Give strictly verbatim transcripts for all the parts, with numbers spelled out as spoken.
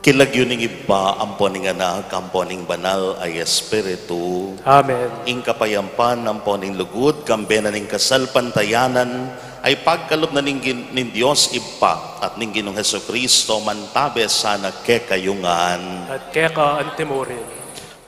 King lagyu ning Ibpa, ampo ning Anak, ampo ning Banal a Espiritu. Amen. Ing kapayapan ampo ning lugud, kambe na ning kasalpantayanan, ipagkalub na ning Gin-, ning Dios Ibpa at ning Ginung Jesucristo, mantabe sana kekayu ngan. At keka antimurin.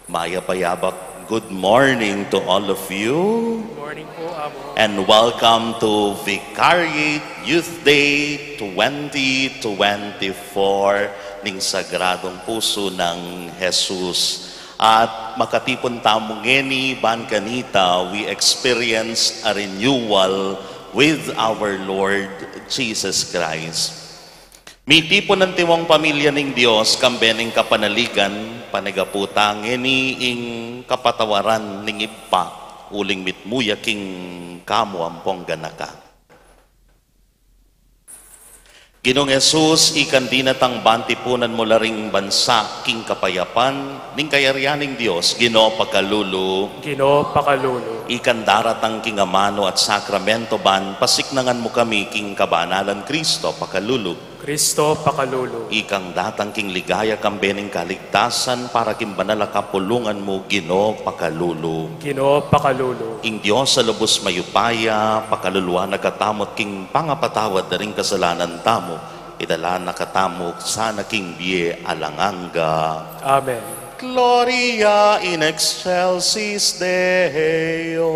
Mayap a yabak. Good morning to all of you. Good morning po, Amo. And welcome to Vicariate Youth Day twenty twenty-four ning Sagradong Puso ng Jesus. At makatipun tamu ngeni, ban kanita, we experience a renewal with our Lord Jesus Christ. Mitipun antimong pamilya ning Dios, kambe ning kapanaligan, panigapu ta ngeni ing kapatawaran ning Ibpa, uling mitmu ya king kamu ampong ganaka. Ginung Jesus, ikang dinatang ban tipunan mu la ring bansa king kapayapan, ning kayarian ning Dios, Ginu, pakalulu. Ginu, pakalulu. Ikang daratang king amanu at sakramento ban, pasiknangan mu kami king kabanalan, Kristo, pakalulu. Kristo, pakalulu. Ikang datang king ligaya kambe ning kaligtasan para king banal a kapulungan mu, Ginu, pakalulu. Ginu, pakalulu. Ing Dios a lubus mayupaya, pakaluluan na katamu at king pangapatawad da ring kasalanan tamu, idala na katamu sana king bie alang angga. Amen. Gloria in excelsis Deo.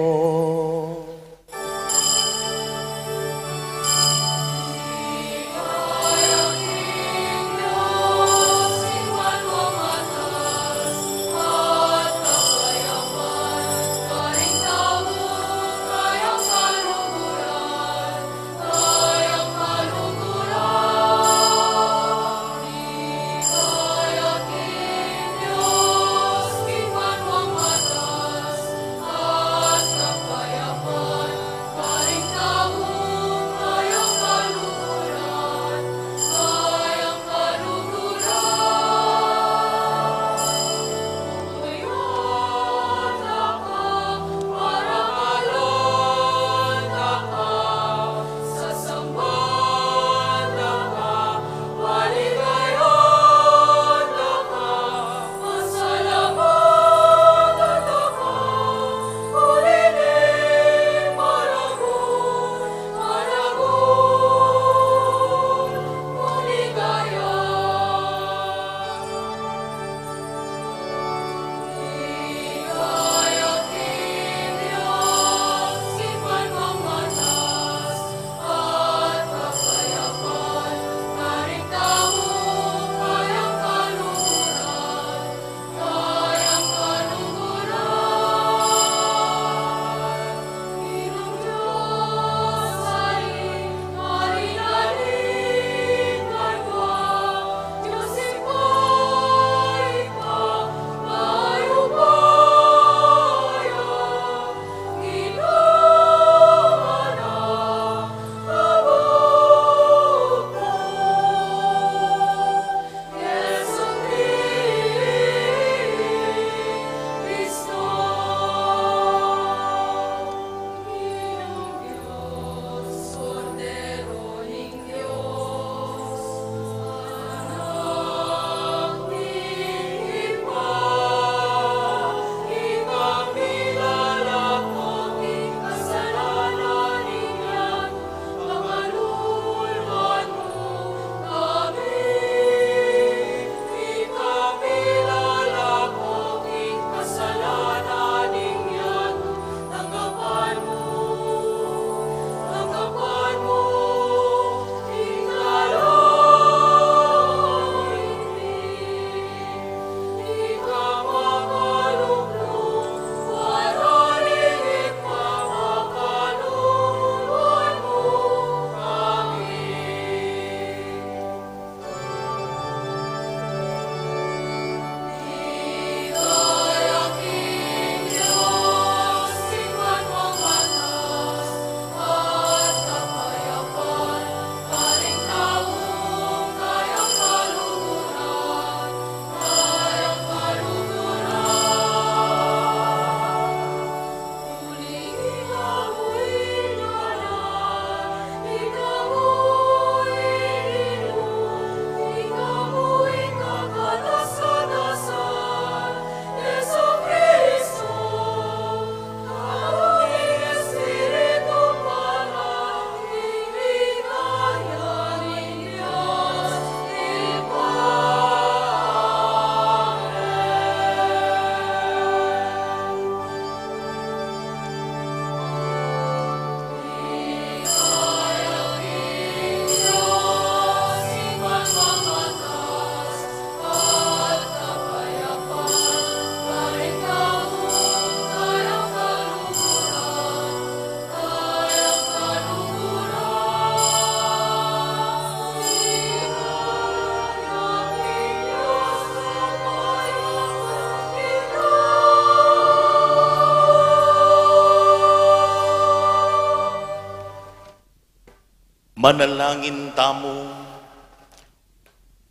Manalangin tamu.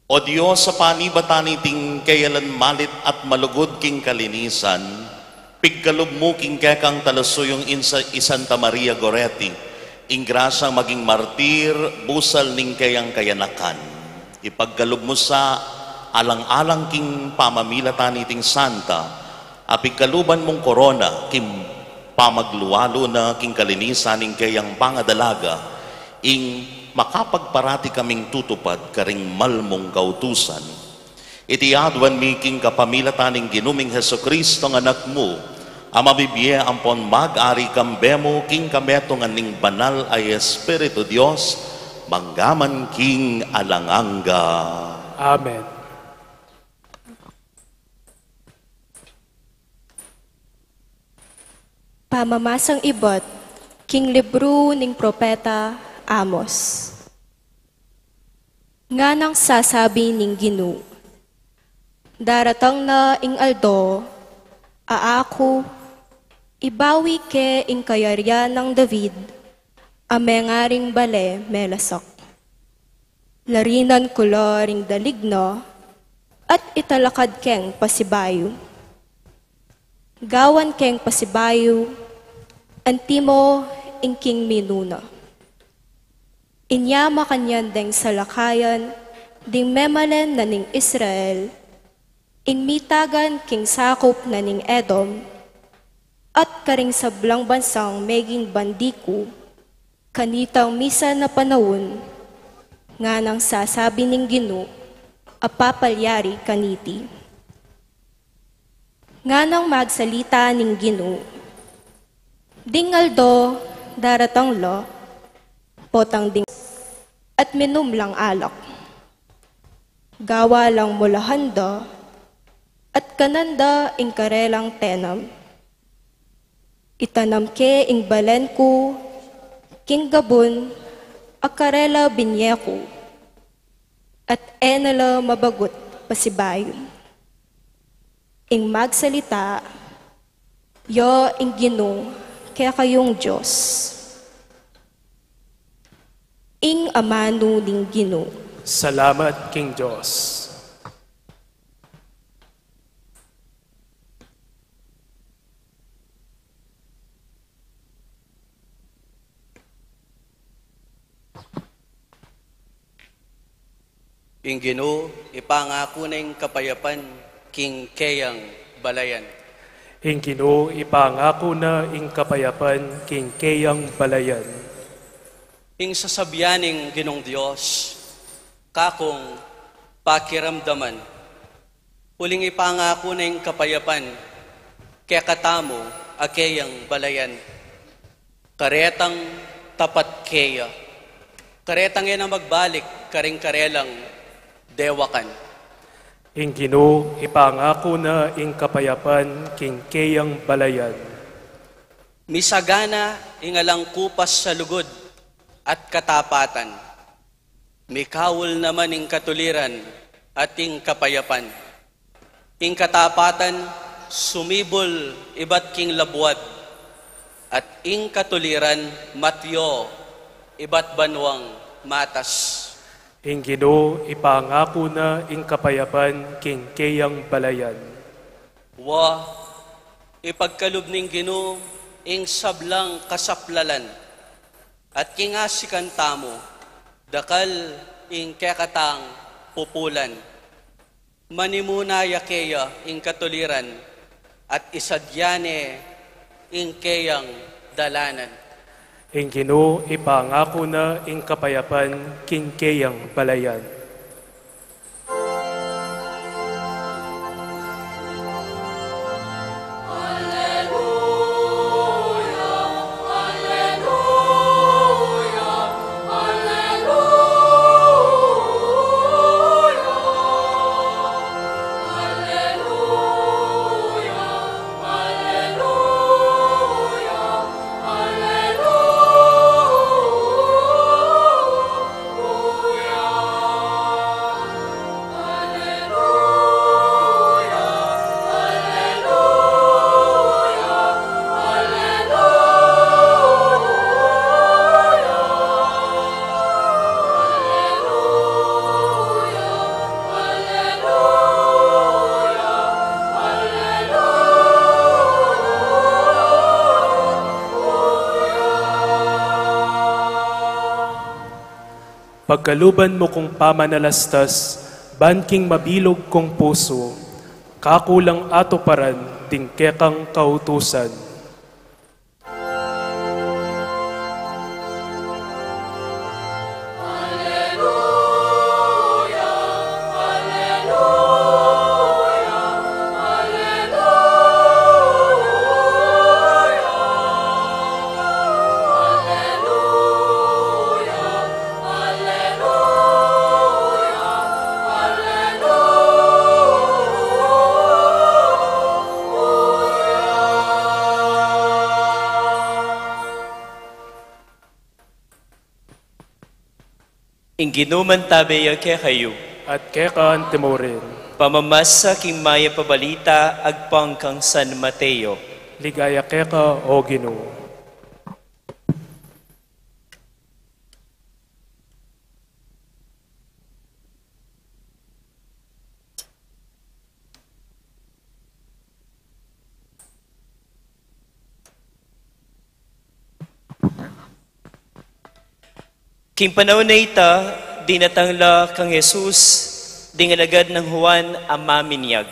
O Dios, a panibatan niting keyalan malit at malugud king kalinisan, pigkalub mu king kekang talasuyung insa-, i Santa Maria Goretti ing grasyang maging martir, busal ning keyang kayanakan. Ipagkalub mu sa alang-alang king pamamilatan niting santa, a pigkaluban mung korona king pamaglualu na king kalinisan ning keyang pangadalaga, ing makapagparati kaming tutupad karing mal mung kautusan. Iti aduan mi king kapamilatan ning Ginu ming Jesucristo, a Anak mu, a mabibie ampon mag-ari kambe mu king kametungan ning Banal a Espiritu, Dios, mangga man king alang angga. Amen. Pamamasang ibat king libru ning propeta Amos. Nganang sasabi ning Ginu, daratang na ing aldo a aku ibawi ke ing kayarian nang David a mengaring bale melasak. Larinan ku la ring dalig na at italakad keng pasibayu. Gawan keng pasibayu, antimo ing king minuna. Inya makanyan deng salakayan ding memalen na ning Israel, ing mitagan king sakup na ning Edom, at karing sablang bansang meging bandi ku, kanitang misan a panaun, nganang sasabi ning Ginu, a papalyari kaniti. Nganang magsalita ning Ginu, ding aldo daratang la, potang ding at minum lang alak. Gawa lang mulahan da, at kanan da ing karelang tenam. Itanam ke ing balen ku king gabun a karela binye ku, at e na la mabagut pasibayu. Ing magsalita ya ing Ginu, kekayung Dios. Ing amanu ning Ginu. Salamat king Dios. Ing Ginu, ipangaku na ing kapayapan king keyang balayan. Ing Ginu, ipangaku na ing kapayapan king keyang balayan. Ing sasabian ning Ginung Dios, kakung pakiramdaman. Uling ipangaku na ing kapayapan kekatamu a keyang balayan. Karetang tapat keya. Karetang e na magbalik karing karelang dewakan. Ing Ginu, ipangaku na ing kapayapan king keyang balayan. Misagana ing alang kupas a lugud at katapatan. Mikaul naman ing katuliran at ing kapayapan. Ing katapatan sumibul ibat king labuad, at ing katuliran matyu ibat banuang matas. Ing Ginu, ipangaku na ing kapayapan king keyang balayan. Wa, ipagkalub ning Ginu ing sablang kasaplalan, at king asikan tamu, dakal ing kekatang pupulan. Manimuna ya keya ing katuliran, at isadya ne ing keyang dalanan. Ing Ginu, ipangaku na ing kapayapan king keyang balayan. Pagkaluban mu kung pamanalastas, ban king mabilug kung pusu, kaku lang atuparan ding kekang kautusan. Ing Ginu mantabe ya kekayu. At keka antimurin. Pamamasa king mayap a balita agpang kang San Mateo. Ligaya keka, O Ginu. King panaun a ita, dinatang la kang Jesus ding alagad nang Juan a maminyag,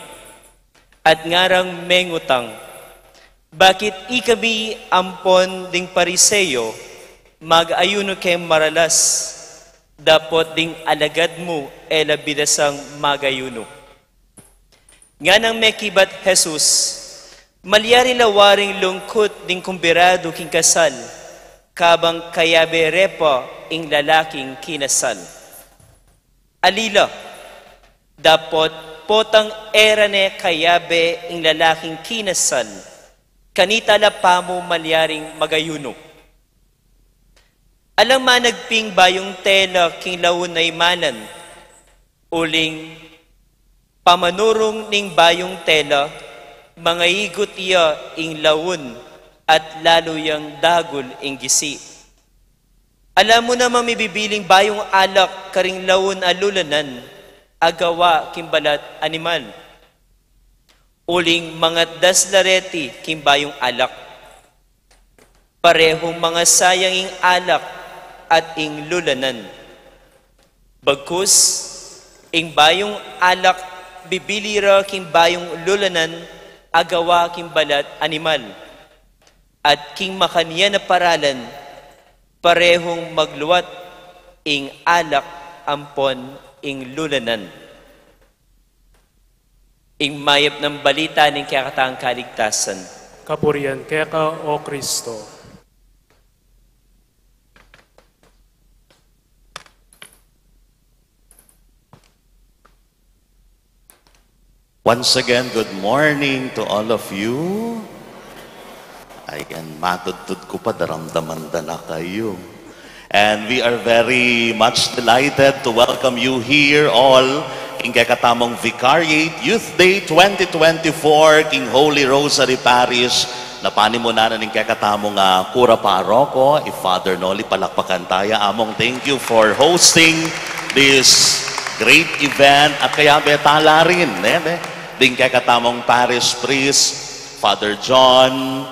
at ngarang mengutang, "Bakit ikami ampon ding Pariseo mag-ayuno keng maralas, dapot ding alagad mu e la bidasang mag-ayuno?" Nganang mekibat Jesus, "Malyari la waring lungkut ding kumbidadu king kasal, kabang kayabe re pa ing lalaking kinasal. Ali la, dapot potang e ra ne kayabe ing lalaking kinasal, kanita la pamu malyaring mag-ayuno? Alang managping bayung tela king laun a imanan, uling pamanurung ning bayung tela, mangaigut ya ing laun at lalu yang dagul ing gisi. Ala mu namang mibibiling bayung alak karing laun a lulanan a gawa king balat animal? Uling mangatdas la reti king bayung alak. Parehung mangasayang ing alak at ing lulanan. Bagkus, ing bayung alak bibili ra king bayung lulanan a gawa king balat animal. At king makanyan a paralan, parehung magluat ing alak ampon ing lulanan." Ing mayap nang balita ning kekatang kaligtasan. Kapurian keka, O Kristo. Once again, good morning to all of you. Ayan, matudtud ku pa, daramdaman da na kayu. And we are very much delighted to welcome you here all king kekatamung Vicariate Youth Day twenty twenty-four king Holy Rosary Parish, na panimunan na ning kekatamung, ah, kura paroko, i Father Noli. Palakpakan taya, Among, thank you for hosting this great event. At kayabe tala rin, ne, ne, ding kekatamung parish priest, Father John,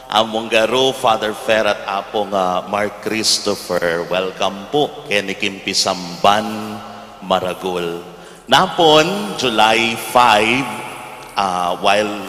Among Garu, Father Fer, at Apung, ah, Mark Christopher. Welcome pu keni king pisamban maragul. Napun, July five, ah, while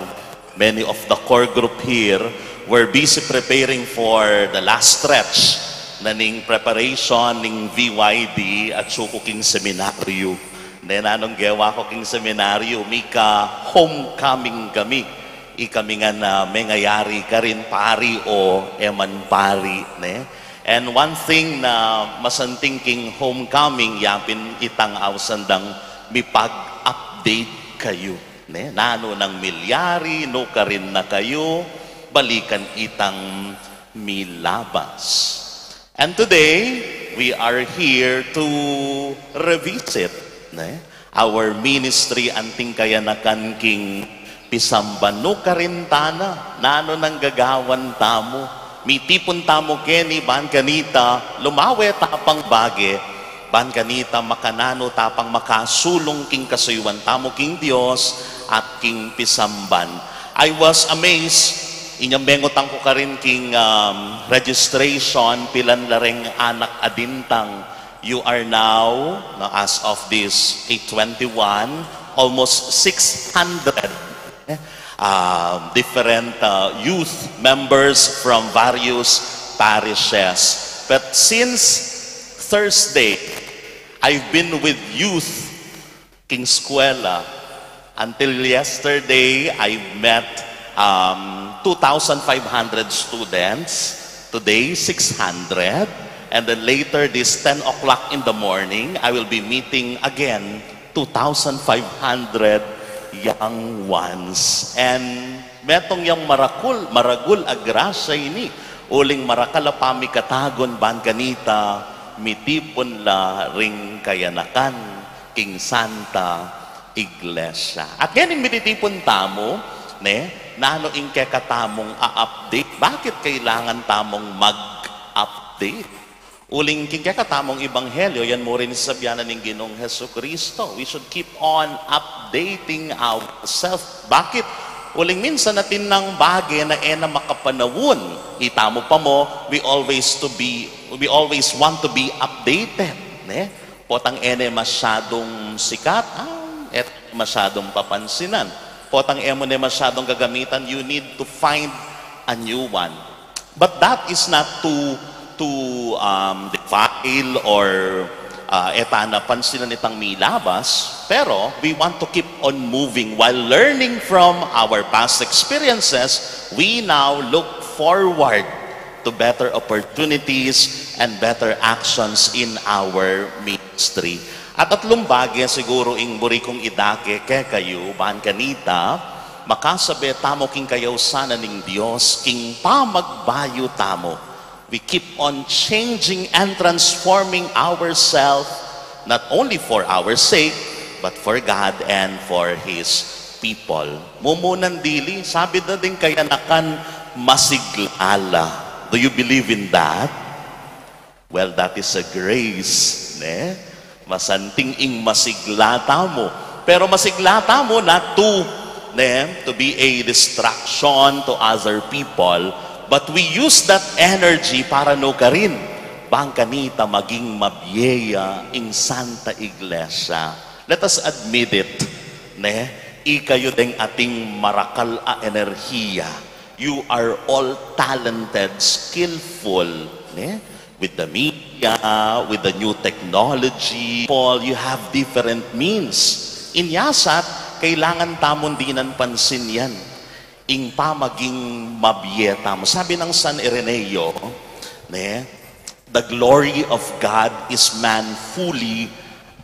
many of the core group here were busy preparing for the last stretch na ning preparation ning V Y D, atsu ku king seminaryu. Ne, nanung gewa ku king seminaryu, mika homecoming kami. Ikami ngan a mengayari karin, pari o e man pari, ne? And one thing na masanting king homecoming, yapin itang ausan dang mipag-update kayu, ne? Nanu nang milyari, nukarin na kayu, balikan itang milabas. And today, we are here to revisit, ne, our ministry, anting kayanakan king pisamban. Nukarin tana, nanu nang gagawan tamu? Mitipun tamu keni ban kanita lumawe ta pang bage, ban kanita makananu ta pang makasulung king kasuyuan tamu king Dios at king pisamban. I was amazed, inyang mengutang ku karin king, um, registration, pilan la reng anak a dintang You are now, no, as of this eight twenty-one, almost six hundred, eh, uh, different uh, youth members from various parishes. But since Thursday, I've been with youth king eskwela. Until yesterday, I met um, two thousand five hundred students. Today, six hundred. And then later, this ten o'clock in the morning, I will be meeting again two thousand five hundred young ones. And metung yang marakul, maragul a grasya ini, uling marakal a pamikatagun ban kanita, mitipun la ring kayanakan king Santa Iglesia. At ngeni mititipun tamu, ne, nanu ing kekatamung a-update? Bakit kailangan tamung mag-update? Uling king kekatamung ebanghelyo, yan mu rin sasabian ning Ginung Jesucristo. We should keep on updating ourselves. Bakit? Uling minsan atin nang bage na e na makapanawun. Ita mu pa mu, we always to be, we always want to be updated, ne? Potang e ne masyadung sikat, ah, e masyadung papansinan. Potang e mu ne masyadung gagamitan, you need to find a new one. But that is not to to um, defile or uh, e ta na pansinan itang milabas, pero we want to keep on moving while learning from our past experiences. We now look forward to better opportunities and better actions in our ministry. At atlung bage siguru ing buri kung idake kekayu, ban kanita, makasabe tamu king kayausan na ning Dios, king pamagbayu tamu. We keep on changing and transforming ourselves, not only for our sake, but for God and for His people. Mumunan dili, sabi na ding kayanakan, masigla la. Do you believe in that? Well, that is a grace, ne? Masanting ing masigla tamu. Pero masigla tamu not to, ne, to be a distraction to other people, but we use that energy para nukarin, ban kanita maging mabie ya ing Santa Iglesia. Let us admit it, ne? Ikayu deng ating marakal a enerhiya. You are all talented, skillful, ne? With the media, with the new technology, people, you have different means. Inya sat, kailangan tamun dinan pansin yan. Ing pamaging mabie tamu. Sabi ng San Ireneo, ne, "The glory of God is man fully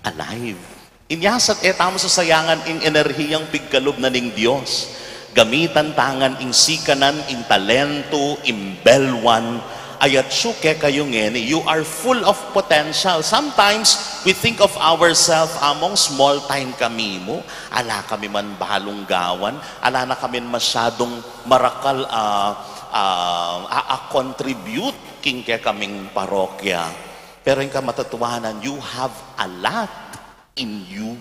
alive." Inya sat e tamu sasayangan ing enerhiyang pigkalub na ning Dios. Gamitan ta ngan ing sikanan, ing talentu, ing belwan, ayat syu kekayu ngeni, you are full of potential. Sometimes, we think of ourselves, among small time kami mu, ala kami man balung gawan, ala na kami masyadung marakal a, a, a, a contribute king kekaming parokya. Pero ing kamatutuanan, you have a lot in you.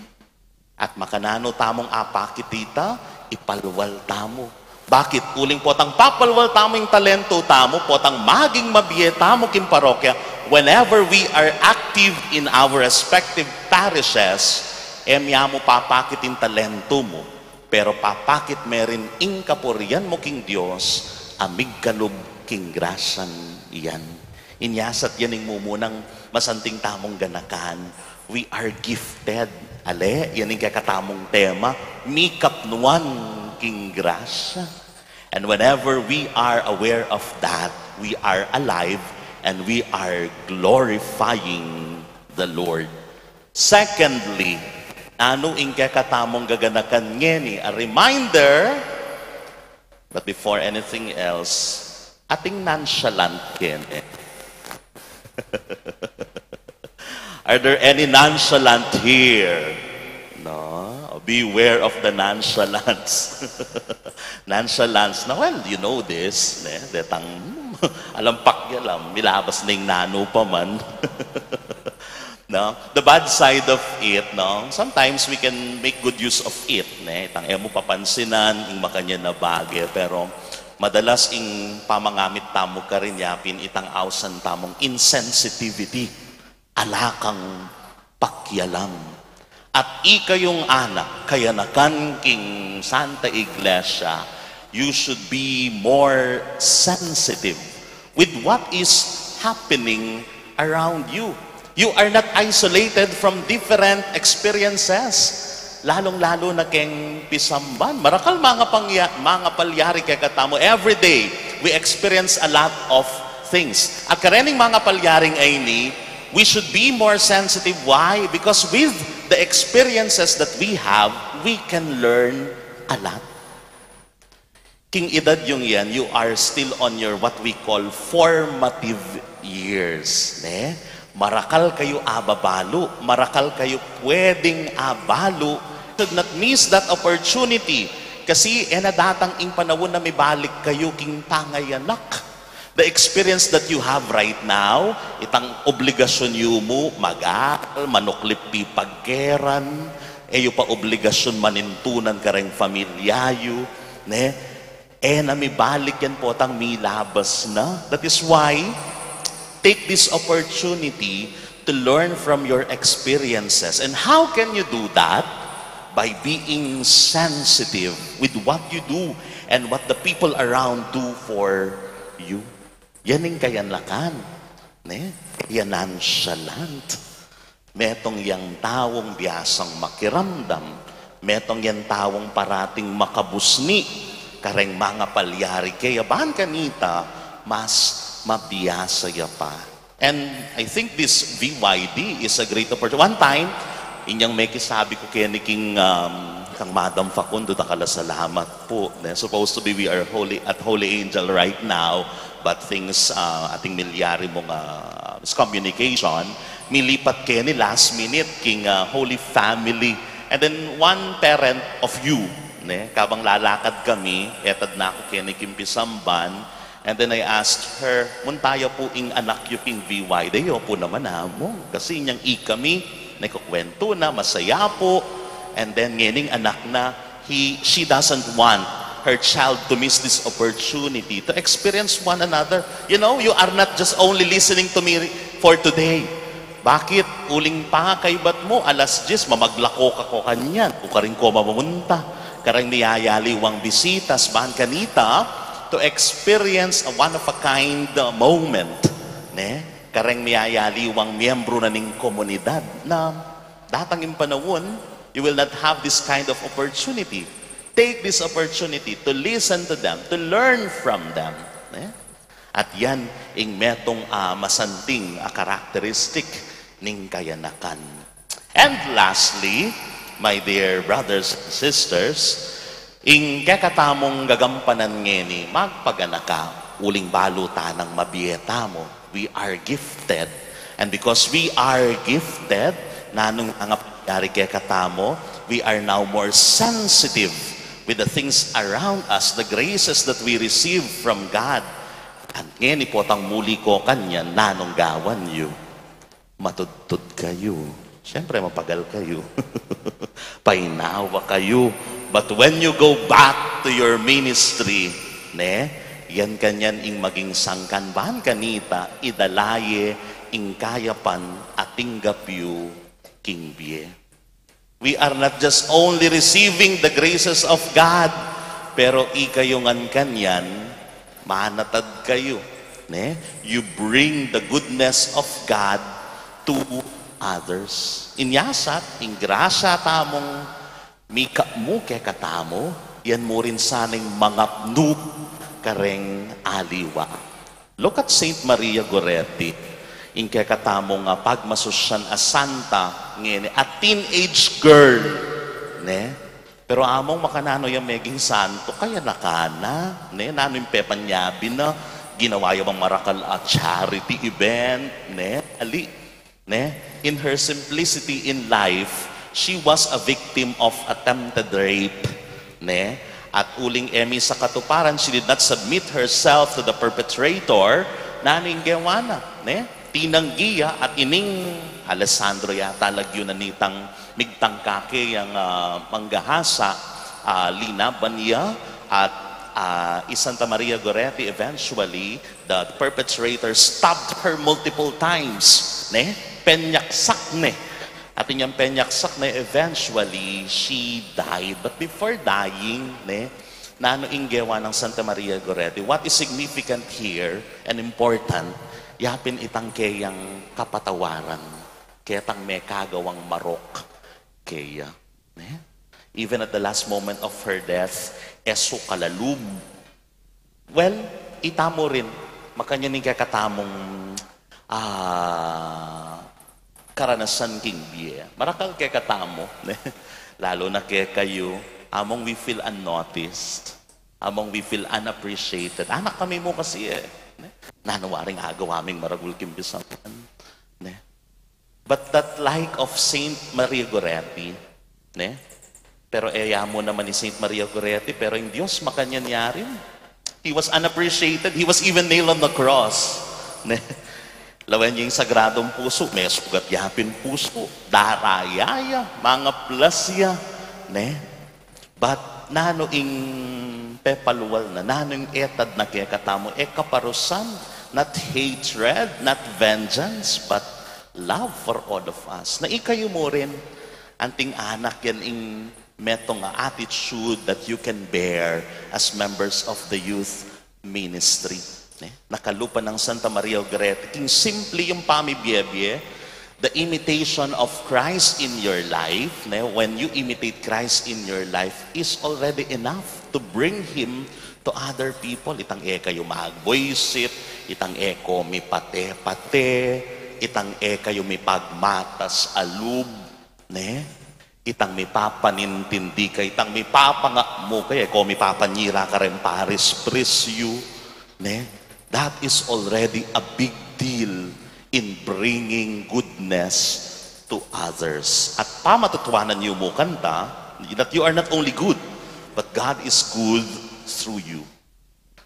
At makananu tamung apakit ita, ipalwal tamu. Bakit? Uling potang papalwal tamu ing talentu tamu, potang maging mabie tamu king parokya, whenever we are active in our respective parishes, e mya mu papakit ing talentu mu, pero papakit me rin ing kapurian mu king Dios, a migkalub king grasyan yan. Inya sat yan ing mumunang masanting tamung ganakan. We are gifted. Ale, yan ing kekatamung tema, mikapnuan king grasya. And whenever we are aware of that, we are alive and we are glorifying the Lord. Secondly, nanu ing kekatamung gaganakan ngeni? A reminder, but before anything else, ating nonchalant keni. Are there any nonchalant here? No? Beware of the nonchalants. Nonchalants na, well, you know this, ne? Detang, hmm, alam pakialam, milabas na ing nanu pa man. No? The bad side of it, no? Sometimes we can make good use of it, ne? Itang e mu papansinan, ing makanyan a bage, pero madalas ing pamangamit tamu karin yapin itang ausan tamung insensitivity. Ala kang pakialam. At ikayung anak, kayanakan king Santa Iglesia, you should be more sensitive with what is happening around you. You are not isolated from different experiences. Lalong-lalo na keng pisamban. Marakal manga pangya-, manga palyari kekatamu. Every day, we experience a lot of things. At karening manga palyaring ini, we should be more sensitive. Why? Because with the experiences that we have, we can learn a lot. King edad yung yan, you are still on your what we call formative years, ne? Marakal kayu ababalu, marakal kayu pwedeng abalu. Should not miss that opportunity. Kasi e na datang ing panaun na mibalik kayu king pangayanak. The experience that you have right now, itang obligasyon yu mu, mag-aral, manuklip pipagkeran, e yu pa obligasyon manintunan kareng pamilya yu, ne? E na mibalik yan potang milabas na. That is why, take this opportunity to learn from your experiences. And how can you do that? By being sensitive with what you do and what the people around do for you. Yan ing kayanakan, ne? Yan ang nonchalant. Metung yang taung biasang makiramdam, metung yang taung parating makabusni kareng manga palyari ke, ya ban kanita mas mabiasa ya pa. And I think this V Y D is a great opportunity. One time, inyang mekisabi ku keni king, um, kang Madam Facundo, dakal a salamat pu, ne? Supposed to be we are holy, at Holy Angel right now, but things, uh, ating milyari mung, uh, miscommunication, milipat keni last minute king, uh, Holy Family. And then one parent of you, ne? Kabang lalakad kami, etad na ku keni king pisamban, and then I asked her, "Munta ya pu ing anak yu king V Y D?" "Opu naman, Among. Kasi inyang ikami, ne, kukwentu na, masaya pu." And then ngening anak na, he, she doesn't want her child to miss this opportunity to experience one another. You know, you are not just only listening to me for today. Bakit? Uling pangakaibat mu, alas diyes, mamaglako ka ko kanyan. Ukarin ko mamunta. Kareng miyayaliwang bisitas, ban kanita, to experience a one-of-a-kind moment, ne? Kareng miyayaliwang miyembro na ning komunidad na datang ing panaun, you will not have this kind of opportunity. Take this opportunity to listen to them, to learn from them, ne? At yan ing metung a masanting a characteristic ning kayanakan. And lastly, my dear brothers and sisters, ing kekatamung gagampanan ngeni, magpaganaka, uling balu tanang mabie tamu. We are gifted. And because we are gifted, nanung nangapalyari kekatamu, we are now more sensitive with the things around us, the graces that we receive from God. At ngeni potang muli ko kanyan, nanung gawan yu? Matudtud kayu. Siyempre, mapagal kayu. Painawa kayu. But when you go back to your ministry, ne, yan kanyan ing maging sangkan ban kanita, idala ye ing kayapan a tinggap yu king bie. We are not just only receiving the graces of God, pero ikayu ngan kanyan, manatad kayu, ne? You bring the goodness of God to others. Inya sa, ing grasya tamung mika mu kekatamu, yan mu rin sanang mangapnu kareng aliwa. Look at Saint Maria Goretti. Ing kekatamung pagmasusyan a santa, ngeni, a teenage girl, ne? Pero Among, makananu yang meging santo? Kayanakan na, ne? Nanu ing pepanyabi na? Ginawa ya bang marakal a charity event, ne? Ali, ne? In her simplicity in life, she was a victim of attempted rape, ne? At uling e misakatuparan, she did not submit herself to the perpetrator. Nanu ing gewa na, ne? Tinanggi ya at ining Alessandro yata lagyu na nitang migtangka kayang, ah, manggahasa, ah, linaban ya at, ah, i Santa Maria Goretti eventually the perpetrator stabbed her multiple times, ne? Penyaksak ne. Atin yang penyaksak ne, eventually, she died. But before dying, ne, nanu ing gewa nang Santa Maria Goretti? What is significant here and important, yapin itang keyang kapatawaran, ketang mekagawang marok keya. Ne? Even at the last moment of her death, e su kalalub. Well, ita mu rin, makanyan ing kekatamung, ah, karanasan king bie. Marakal kekatamu, ne? Lalu na kekayu, among we feel unnoticed, among we feel unappreciated. Anak kami mu kasi e, ne? Nanu waring agawa ming maragul king bisangan, ne? But that like of Saint Maria Goretti, ne? Pero e ya mu naman i Saint Maria Goretti, pero ing Dios makanyan ya rin. He was unappreciated. He was even nailed on the cross. Ne? Lawen ing Sagradong Pusu, mesugat ya pin pusu, daraya ya, mangaplas ya, ne? But nanu ing pepalual na, nanu ing etad na kekatamu, e kaparusan, not hatred, not vengeance, but love for all of us. Na ikayu mu rin, anting anak yan ing metung a attitude that you can bear as members of the youth ministry. Ne? Nakalupa nang Santa Maria Goretti, king simple yung pamibie-bie, the imitation of Christ in your life, ne? When you imitate Christ in your life, is already enough to bring Him to other people. Itang e kayu magbuisit, itang e ko mipate-pate, itang e kayu mipagmatas a lub, ne? Itang mipapanintindi kaya, itang mipapanga mu kaya, e ko mipapanyira kareng paris prisyu, ne? That is already a big deal in bringing goodness to others. At pamatutuanan yu mu kanta, that you are not only good, but God is good through you.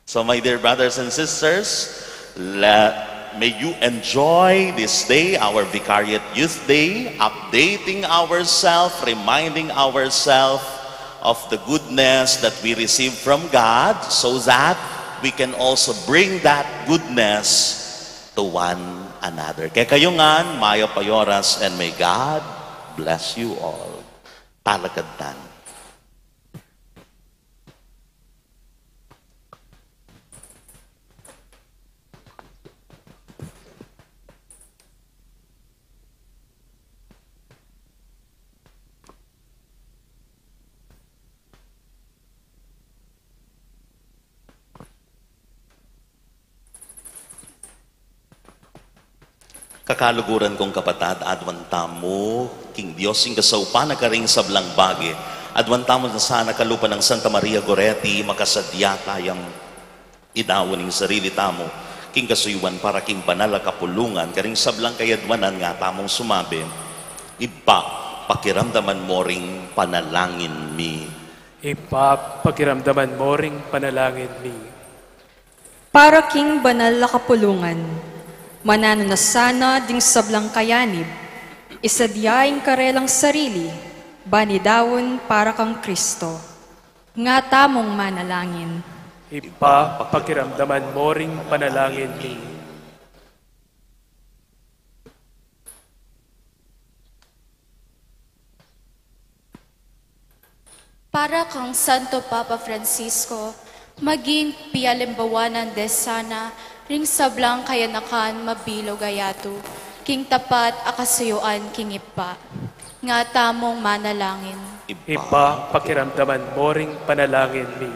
So, my dear brothers and sisters, let, may you enjoy this day, our Vicariate Youth Day, updating ourselves, reminding ourselves of the goodness that we receive from God, so that we can also bring that goodness to one another. Kekayu ngan, mayap a oras, and may God bless you all. Talakad tamu. Kakaluguran kung kapatad, aduan tamu king Dios ing kasaupan a karing sablang bage. Aduan tamu na sana kalupa nang Santa Maria Goretti, makasadya tayang idaun ing sarili tamu king kasuyuan para king banal a kapulungan. Karing sablang kayaduanan nga tamung sumabi, Ibpa, pakiramdaman mo ring panalangin mi. Ibpa, pakiramdaman mo ring panalangin mi. Para king banal a kapulungan, mananu na sana ding sablang kayanib, isadya ing karelang sarili, ban idaun para kang Kristo. Nga tamung manalangin. Ibpa, pakiramdaman mo ring panalangin mi. Para kang Santo Papa Francisco, maging pialimbawanan de sana ring sablang kayanakan mabilug a yatu, king tapat a kasuyuan king Ibpa. Nga tamung manalangin. Ibpa, pakiramdaman mo ring panalangin mi.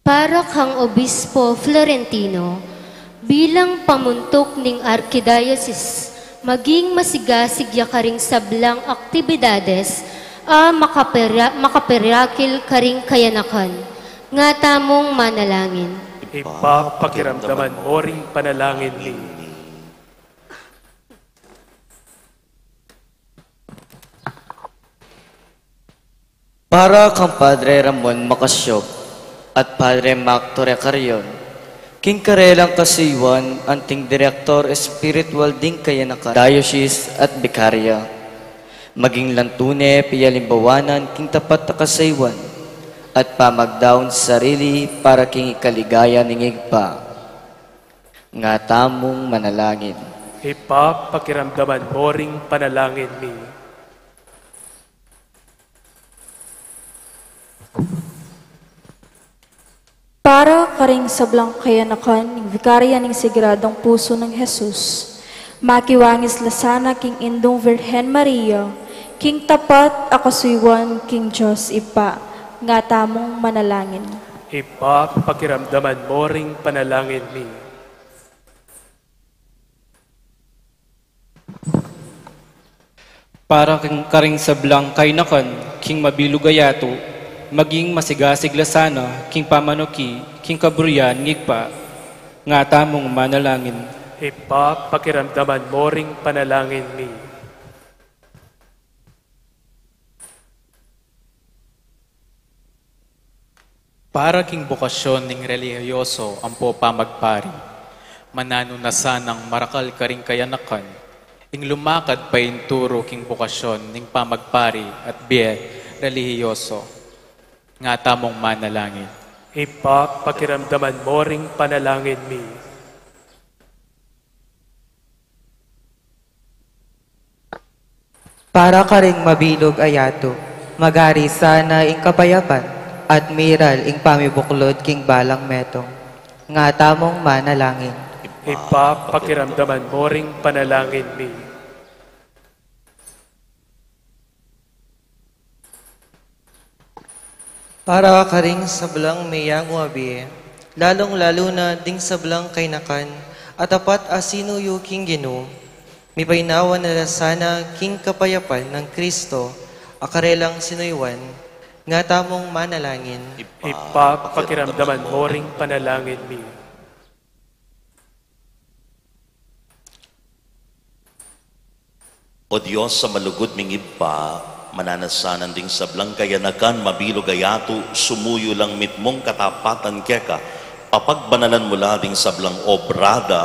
Para kang Obispo Florentino, bilang pamuntuk ning Arkidiocese, maging masigasig ya karing sablang aktibidades a makapera-, makaperakil karing kayanakan. Nga tamung manalangin. Ibpa, pakiramdaman mo ring panalangin mi. Para kang Padre Ramon Macasiob at Padre Mac Torrecarion, king karelang kasuyuan anting direktor espiritual ding kayanakan, diocese at vicaria, maging la tune pialimbawanan king tapat a kasuyuan, at pamagdaun sarili para king ikaligaya ning Ibpa. Nga tamung manalangin. Ibpa, pakiramdaman mo ring panalangin mi. Para karing sablang kayanakan ning Vikarya ning Sagradong Puso nang Jesus, makiwangis la sana king Indung Virgen Maria, king tapat a kasuyuan king Dios Ibpa, nga tamung manalangin. Ibpa, pakiramdaman mo ring panalangin mi. Para king, karing sablang kayanakan king mabilug a yatu, maging masigasig la sana king pamanuki king kaburian ning Ibpa, nga tamung manalangin. Ibpa, pakiramdaman mo ring panalangin mi. Para king bokasyon ning relihiyoso ampo pamagpari, mananu na sanang marakal karing kayanakan ing lumakad painturu king bokasyon ning pamagpari at bie relihiyoso, nga tamung manalangin. Ibpa, pakiramdaman mo ring panalangin mi. Para karing mabilug a yatu, magari sana ing kapayapan at miral ing pamibuklud king balang metung, nga tamung manalangin. Ibpa, pakiramdaman mo ring panalangin mi. Para karing sablang meyangu a bie, lalung-lalu na ding sablang kayanakan a tapat a sinuyu king Ginu, mipainawa na la sana king kapayapan nang Kristo a karelang sinuyuan, nga tamung manalangin. Ibpa, pakiramdaman mo ring panalangin mi. O Dios a malugud ming Ibpa, mananu na sana ding sablang kayanakan, mabilug a yatu, sumuyu lang mitmung katapatan keka, papagbanalan mu la ding sablang obra da,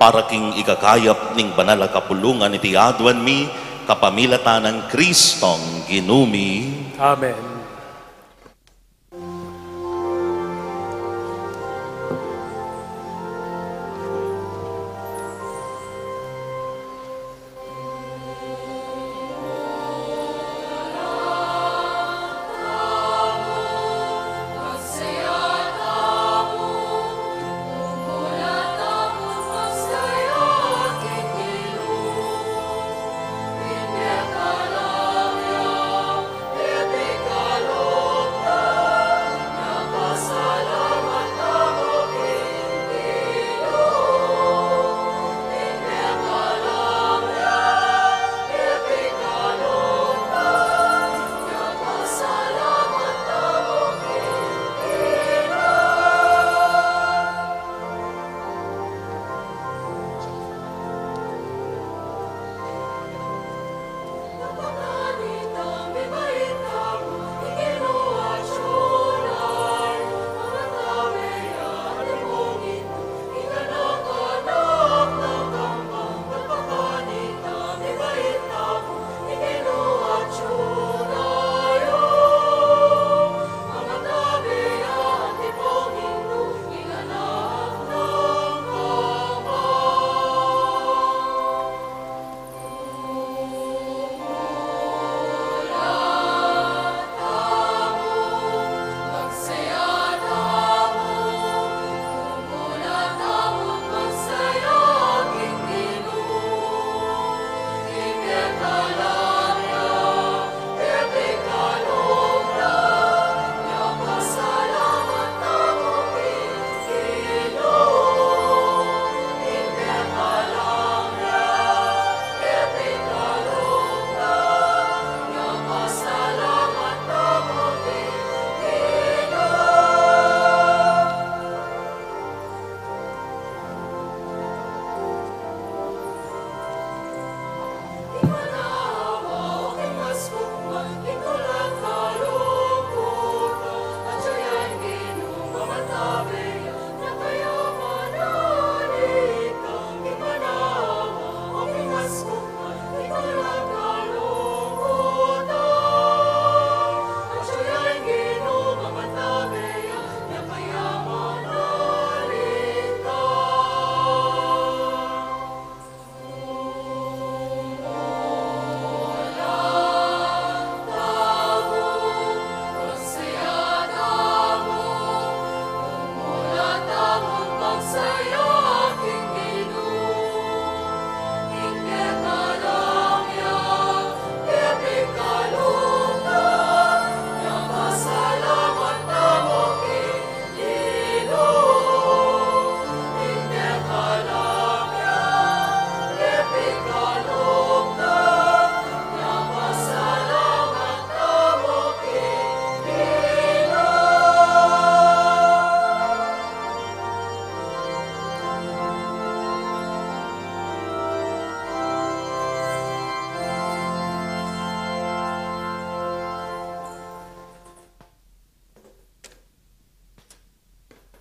para king ikakayap ning banal a kapulungan iti aduan mi, kapamilatan nang Kristong Ginu mi. Amen.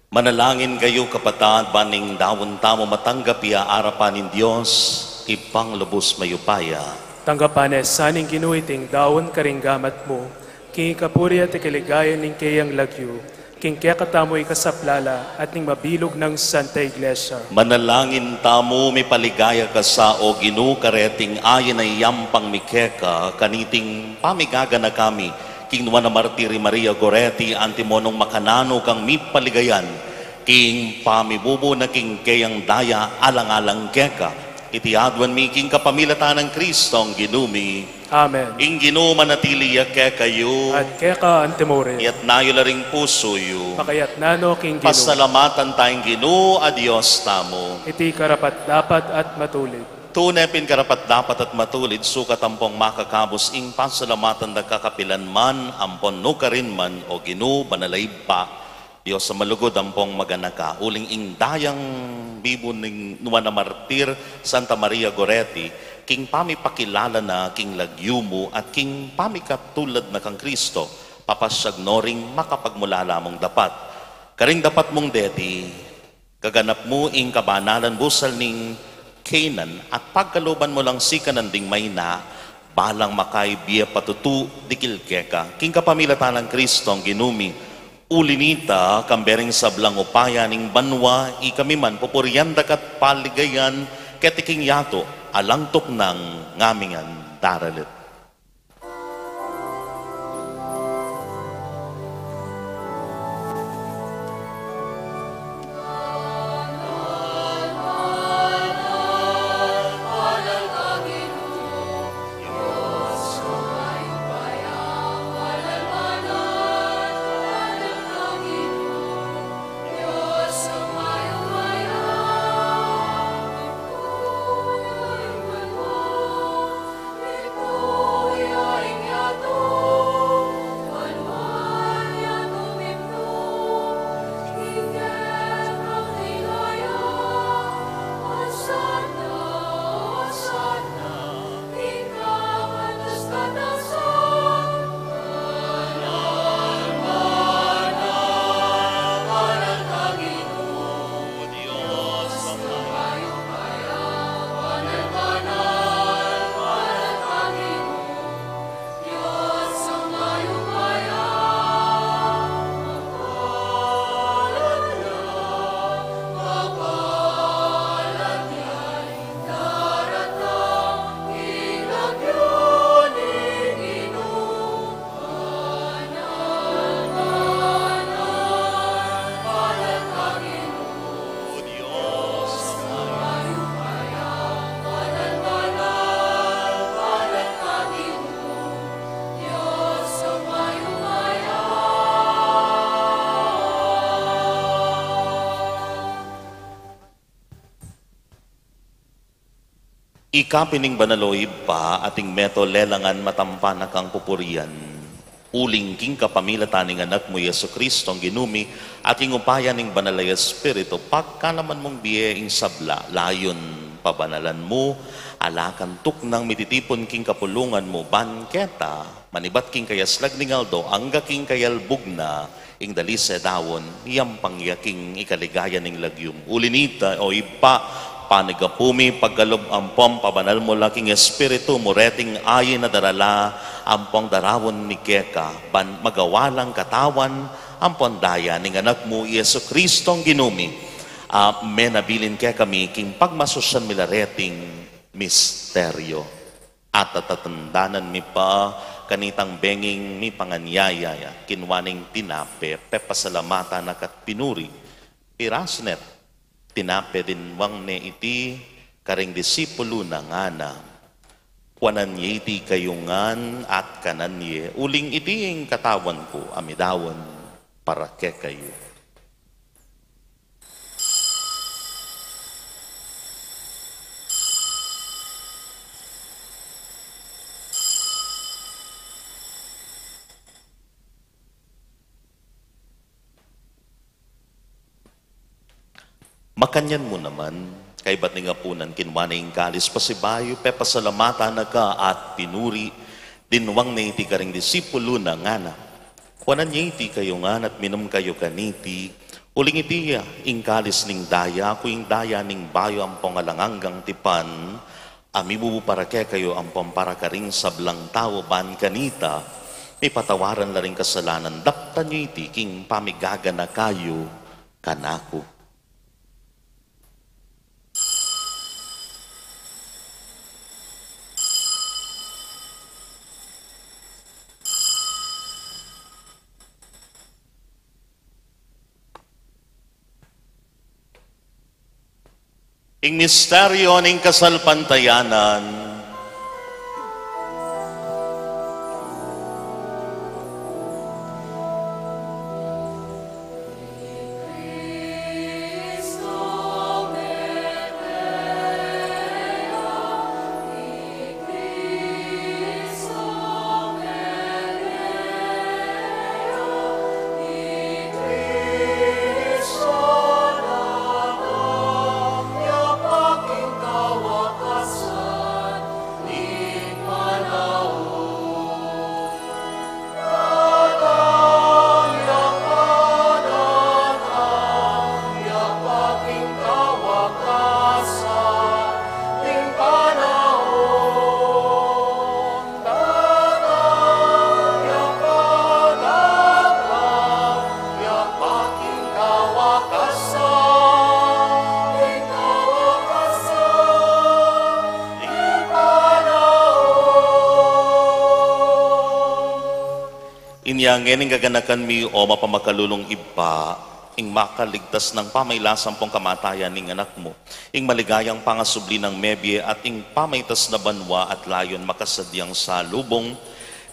Manalangin kayu, kapatad, ban ing daun tamu matanggap ya arapan ning Dios, Ibpang lubus mayupaya. Tanggapan na sa ning Ginu iting daun karing gamat mu, king ikapuri at ikaligaya ning keyang lagyu, king kekatamu ikasaplala at ning mabilug nang Santa Iglesia. Manalangin tamu, mipaligaya ka sa, O Ginu, kareting ayin a iyampang mi keka, kaniting pamigaganaka mi king nuan a martir i Maria Goretti, antimo nung makananu kang mipaligayan king pamibubu na king keyang daya alang-alang keka. Iti aduan mi king kapamilatan nang Kristong Ginu mi. Amen. Ing Ginu manatili ya kekayu. At keka antimurin. Iyatas yu la ring pusu yu. Pakayatas no king Ginu. Pasalamatan taya ing Ginu a Dios tamu. Iti karapat-dapat at matulid. Tune pin karapat-dapat at matulid, sukat ampong makakabus ing pasalamatan da ka kapilan man, ampon nukarin man, O Ginu, banal a Ibpa, Dios a malugud ampong maganaka, uling ing dayang bibu ning nuan a martir, Santa Maria Goretti, king pamipakilala na king lagyu mu at king pamikatulad na kang Kristo, papasyag no ring makapagmulala mung dapat. Karing dapat mung deti, gaganap mu ing kabanalan busal ning Canaan, at pagkaluban mu lang sikanan ding maina, balang makaibie patutu dikil keka. King kapamilatan nang Kristong Ginu mi, uli nita, kambe ring sablang upaya ning banua, ikami man pupurian da ka't paligayan, keti king yatu, alang tuknang ngamingan daralit. Ika pin ing banal, o Ibpa, at ing meto lelangan matampa na kang pupurian. Uling king kapamilatan ning Anak mu, Jesucristo, ing Ginu mi, at king upaya ning Banal a Espiritu, pagkalaman mung bie ing sabla, layun pabanalan mu, ala kang tuknang mititipun king kapulungan mu, ban keta, manibat king kayaslag ning aldo, angga king kayalbug na, ing dalise daun, miyampang ya king ikaligaya ning lagyu mu. Uli nita, o Ibpa, panigapu mi, pagkalub ampon pabanal mu la king Espiritu mu reting ayin a darala, ampong daraun mi keka, ban magawa lang katawan ampon daya ning Anak mu, Jesucristo, ing Ginu mi. A menabilin kekami king pagmasusyan mi la reting misteryo. At tatatandanan mi pa kanitang benging mipanganyaya, kinua ne ing tinape, pepasalamatan na ka't pinuri, pirasu ne't tinape, dinwang ne iti karing disipulu na, ngana: Kuanan ye iti kayu ngan at kanan ye, uling iti ing katawan ku a midaun para kekayu. Makanyan mu naman, kaybat ning apunan, kinua ne ing kalis, pasibayu pepasalamatan na ka at pinuri, dinwang ne iti karing disipulu na, ngana: Kuanan ye iti kayu ngan at minum kayu kaniti, Uling iti ing kalis ning daya ku, ing daya ning bayu ampong alang anggang tipan, a mibubu para kekayu ampong para karing sablang tau. Ban kanita mipatawaran la ring kasalanan. Daptan yu iti king pamigaganaka yu kanaku. Ing misteryo ning kasalpantayanan. Inya ngeni ing gaganakan mi, o mapamakalulung Ibpa, ing makaligtas nang pamailas ampong kamatayan ning Anak mu, ing maligayang pangasubli nang mebie at ing pamaitas na banua at layun makasadyang salubung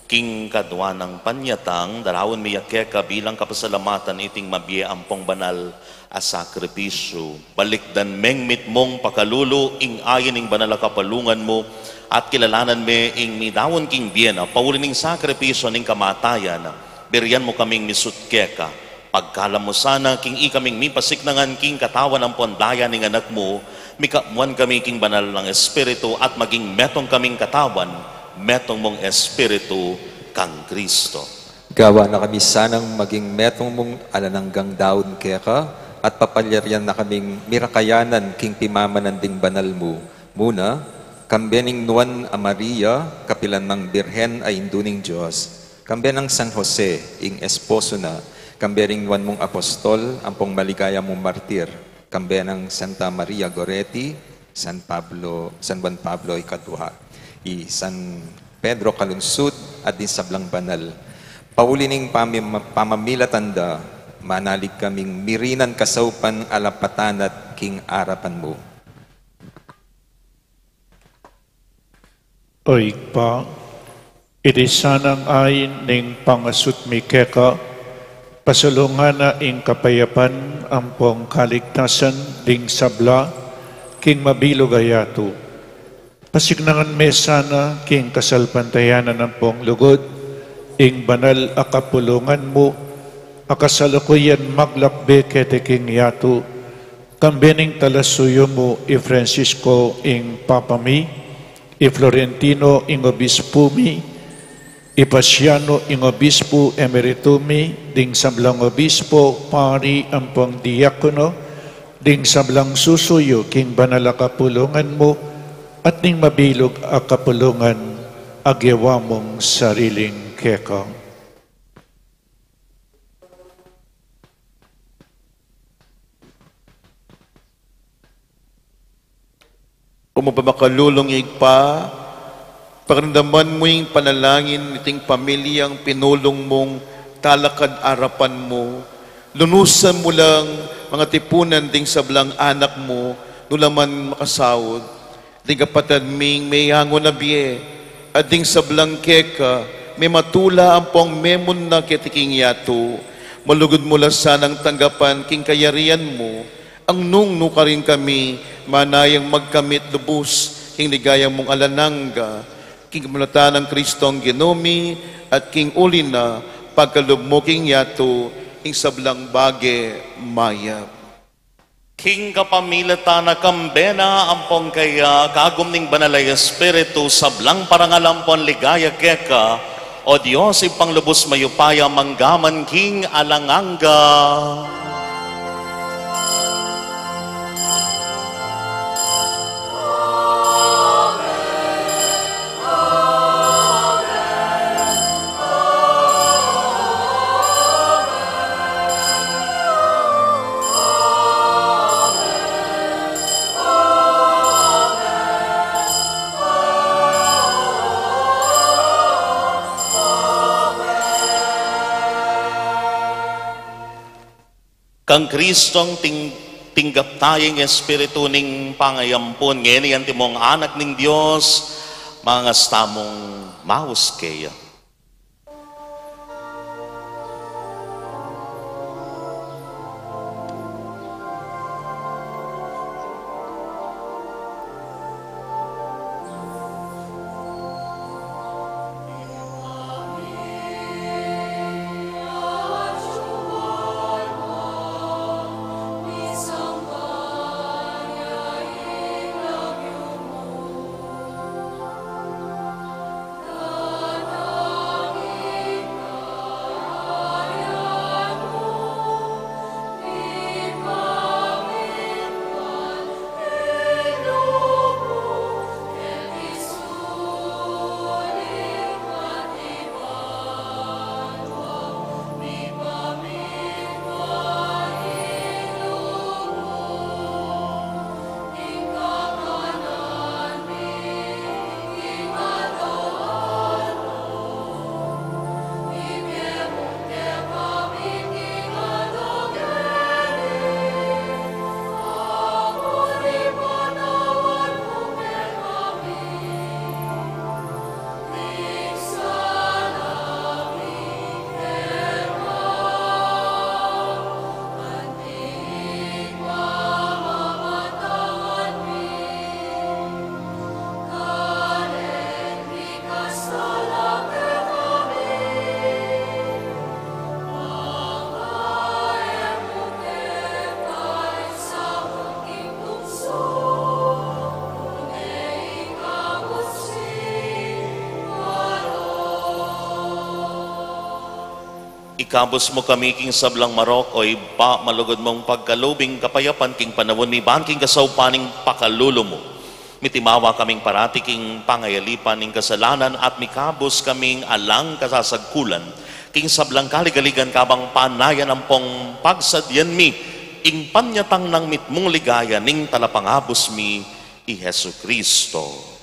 king kadua nang panyatang, daraun mi ya keka bilang kapasalamatan iting mabie ampong banal a sakripisyu. Balikdan meng mitmung pakalulu ing ain ning banal a kapalungan mu, at kilalanan me ing midaun king bie na pauli ning sakripisyu ning kamatayan. Birian mu kaming misut keka. Pagkalam mu sana king ikaming mipasiknangan king katawan ampong daya ning Anak mu, mikamuan kami king banal nang Espiritu at maging metung kaming katawan, metung mung Espiritu kang Kristo. Gawan na kami sanang maging metung mung alang anggang daun keka, at papalyarian na kaming mirakayanan king pimamanan ding banal mu, muna, kambe ning Nuan a Maria, kapilan nang Birhen a Indu ning Dios, kambe nang San Jose, ing esposo na, kambe ring nuan mung apostol ampong maligaya mung martir, kambe nang Santa Maria Goretti, San Pablo, San Juan Pablo Ikadua, i San Pedro Calungsod, at ding sablang banal. Pauli ning pamim-, pamamilatan da, manalig kaming mirinan kasaupan a lapatan at king arapan mu. O Ibpa, iti sanang ain ning pangasut mi keka, pasulungan na ing kapayapan ampong kaligtasan ding sabla king mabilug a yatu. Pasiknangan me sana king kasalpantayanan ampong lugud ing banal a kapulungan mu, a kasalukuyan maglakbe keti king yatu, kambe ning talasuyu mu i Francisco ing Papa mi, i Florentino ing Obispu mi, i Paciano ing Obispu Emeritu mi, ding sablang obispo, pari ampong diakono, ding sablang susuyu king banal a kapulungan mu, at ning mabilug a kapulungan a gewa mung sariling keka. O mapamakalulung Ibpa, pakiramdaman mu ing panalangin niting pamilyang pinulung mung talakad arapan mu. Lunusan mu lang mangatipunan ding sablang anak mu, nu la man makasaud. Ding kapatad ming meyangu na bie, at ding sablang keka, mematula ampong memunna keti king yatu, malugud mu la sanang tanggapan king kayarian mu, nung nukarin kami manayang magkamit lubus king ligaya mung alang angga, king kapamilatan nang Kristong Ginu mi, at king uli na, pagkalub mu king yatu ing sablang bage mayap. King kapamilatan na, kambe na ampong keya, kagum ning Banal a Espiritu, sablang parangal ampong ligaya keka, O Dios, Ibpang lubus mayupaya, mangga man king alang angga. Kang Kristong ting-, tinggap taya ing Espiritu ning pangayampun, ngeni antimong anak ning Dios, mangas tamung maus keya. Ikabus mu kami king sablang marok, o Ibpa, malugud mung pagkalub ing kapayapan king panaun mi, ban king kasaupan ning pakalulu mu, mitimawa kaming parati king pangayalipan ning kasalanan at mikabus kaming alang kasasagkulan king sablang kaligaligan, kabang panayan ampong pagsadyan mi ing panyatang nang mitmung ligaya ning Talapangabus mi, i Jesucristo.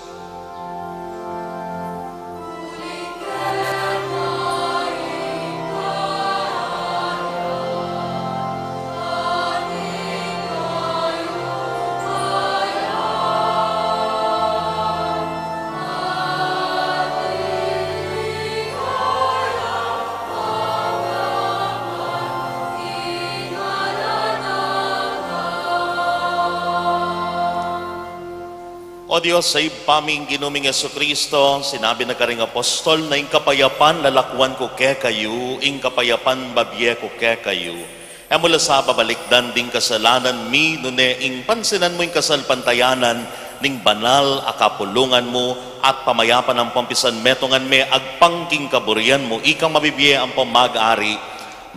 O Dios, a Ibpa ming Ginu ming Jesucristo, sinabi na karing apostol na, "Ing kapayapan lalakwan ku kekayu, ing kapayapan babie ku kekayu." E mu la sa babalikdan ding kasalanan mi, nune ing pansinan mu ing kasalpantayanan ning banal a kapulungan mu, at pamayapan ampong pisanmetungan me agpang king kaburian mu, ikang mabibie ampong mag-ari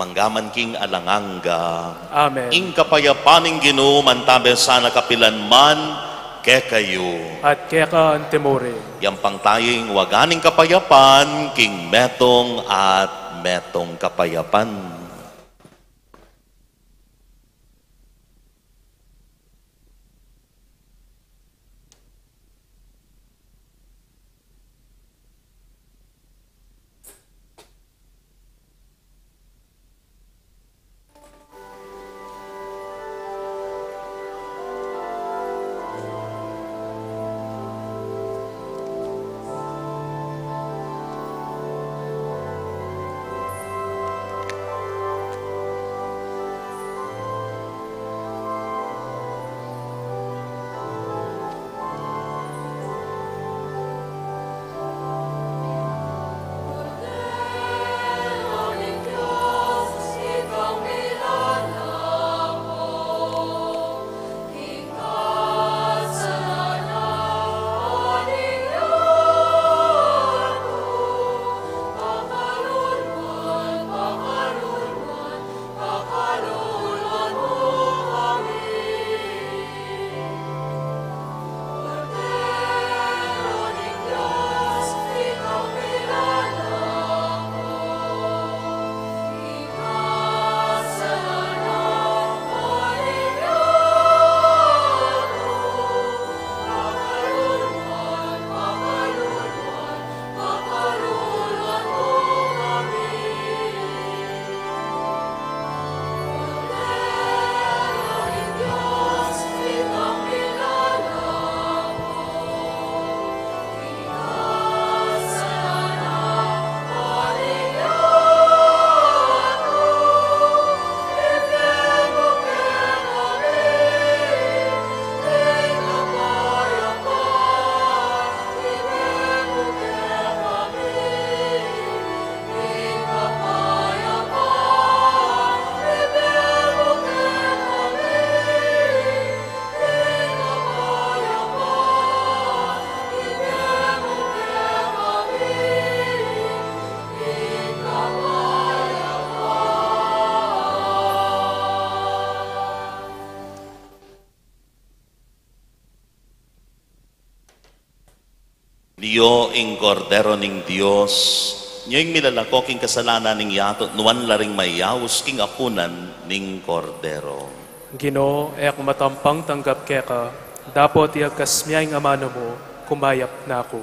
mangga man king alang angga. Amen. Ing kapayapan ning Ginu mantabe sana kapilan man kekayu. At keka antimurin. Yampang taya ing waga ning kapayapan king metung at metung kapayapan. Io ing Kordero ning Dios, nia ing milalako king kasalanan ning yatu, nuan la ring mayaus king akunan ning Kordero. Ginu, e ku matampang tanggap keka, dapot iyagkas mu ing amanu mu, kumayap na ku.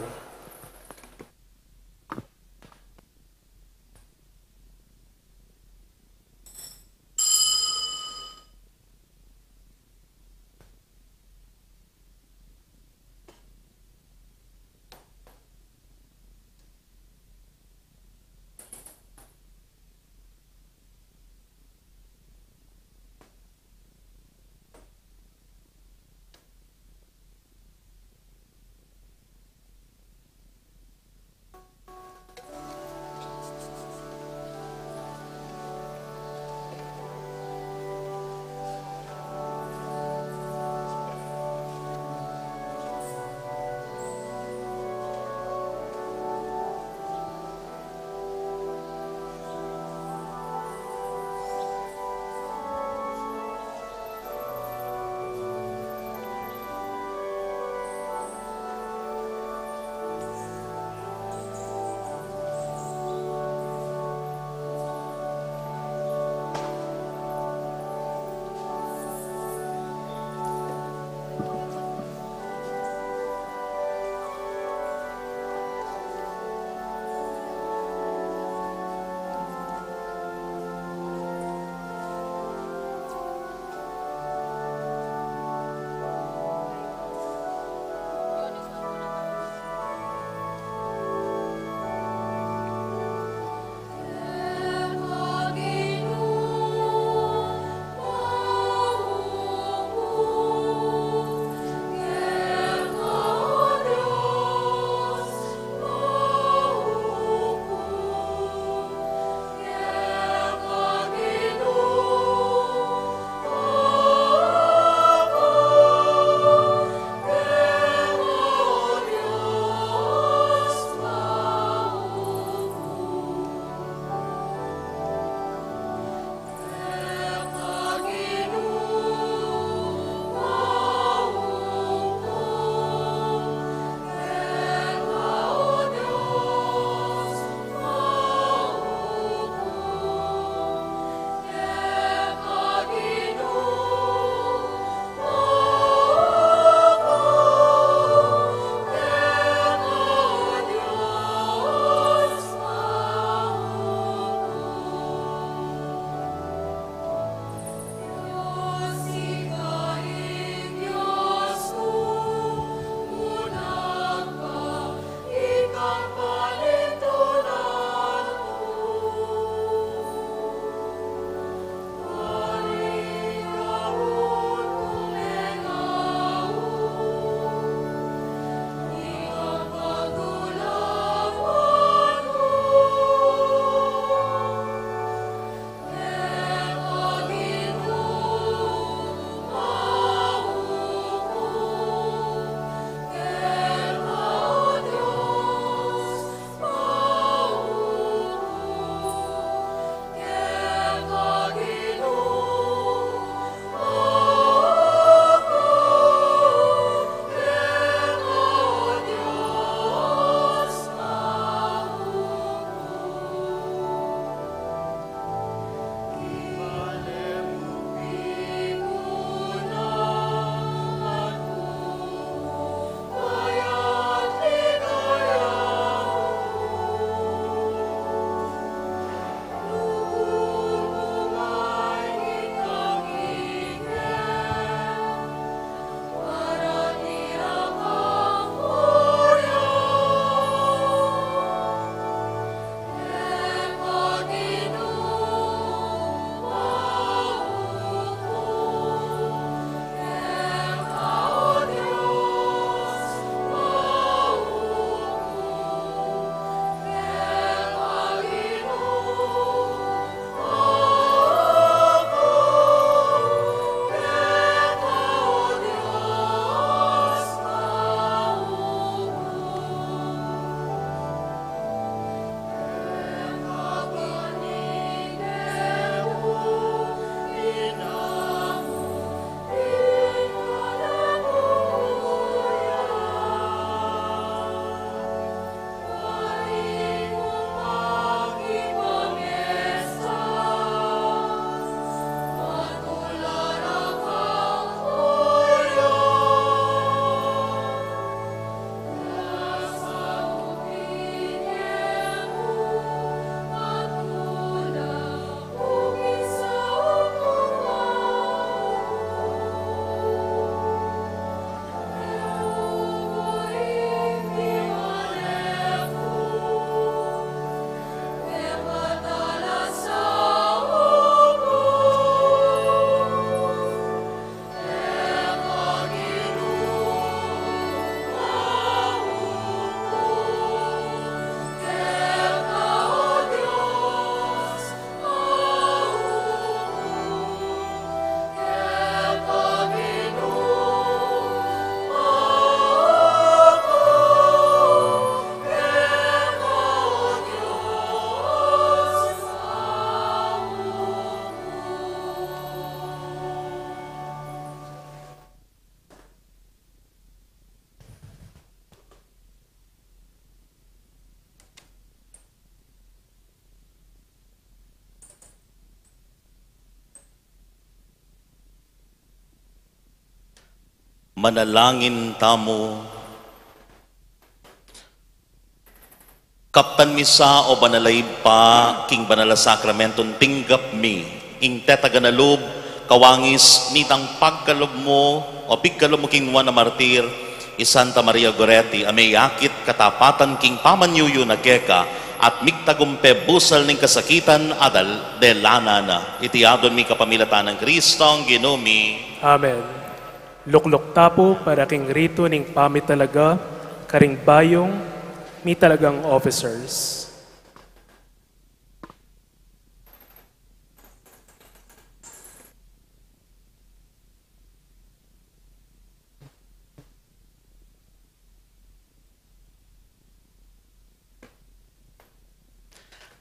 Manalangin tamu. Kaptan mi sa, o banal a Ibpa, king banal a sakramentong tinggap mi, ing tetagan a lub, kawangis nitang pagkalub mu, o pigkalub mu king Juan a Martir, i Santa Maria Goretti, a miyakit katapatan king pamanyuyu na keka, at migtagumpe busal ning kasakitan a dal-, delanan na. Iti adwan mi kapamilatan nang Kristong Ginu mi. Amen. Lukluk ta pu para king ritu ning pamitalaga karing bayung mitalagang officers.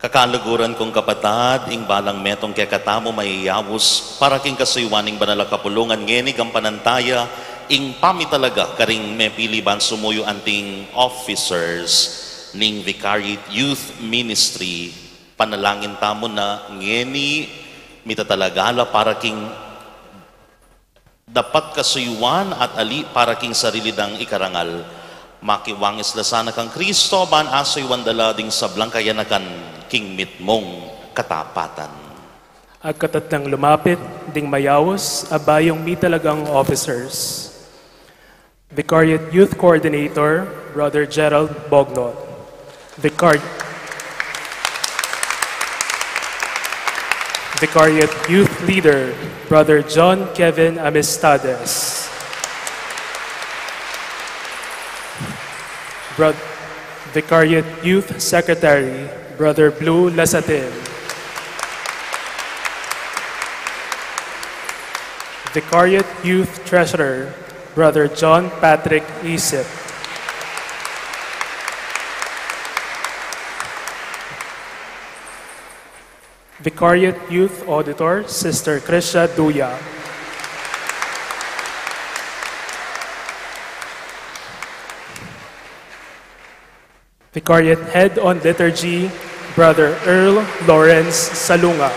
Kakaluguran kung kapatad, ing balang metung kekatamu mayayaus para king kasuyuan ning banal a kapulungan ngeni, gampanan taya ing pamitalaga karing mepili ban sumuyu anting officers ning Vicariate Youth Ministry. Panalangin tamu na ngeni, mitatalaga la para king dapat kasuyuan at ali para king sarili dang ikarangal. Makiwangis la sana kang Kristo, ban asuyuan da la ding sablang kayanakan king mitmung katapatan. Agkatatnang lumapit ding mayaus a bayung mitalagang officers. Vicariate Youth Coordinator, Brother Gerald Bognot. Vicar-, Vicariate Youth Leader, Brother John Kevin Amistades. Bro-, Vicariate Youth Secretary, Brother Blue Lasatin. Vicariate Youth Treasurer, Brother John Patrick Isip. Vicariate Youth Auditor, Sister Krisha Duya. Vicariate Head on Liturgy, Brother Earl Lawrence Salunga.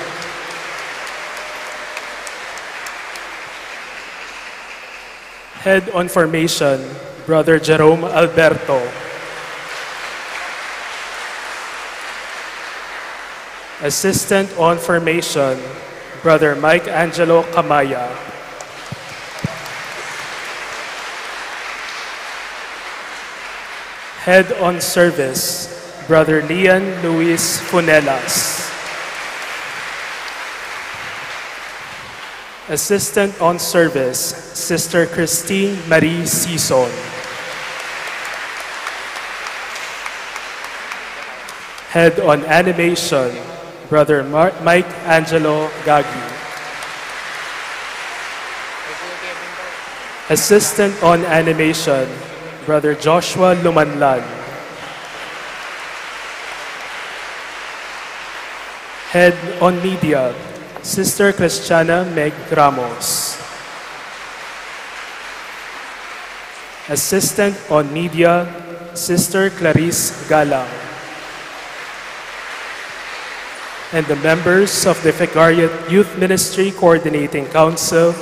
Head on Formation, Brother Jerome Alberto. Assistant on Formation, Brother Mike Angelo Camaya. Head on Service, Brother Lian Luis Funelas. Assistant on Service, Sister Christine Marie Sison. Head on Animation, Brother Mar-, Mike Angelo Gagi. Assistant on Animation, Brother Joshua Lumanlan. Head on Media, Sister Christiana Meg Ramos. Assistant on Media, Sister Clarice Galang. And the members of the Vicariate Youth Ministry Coordinating Council,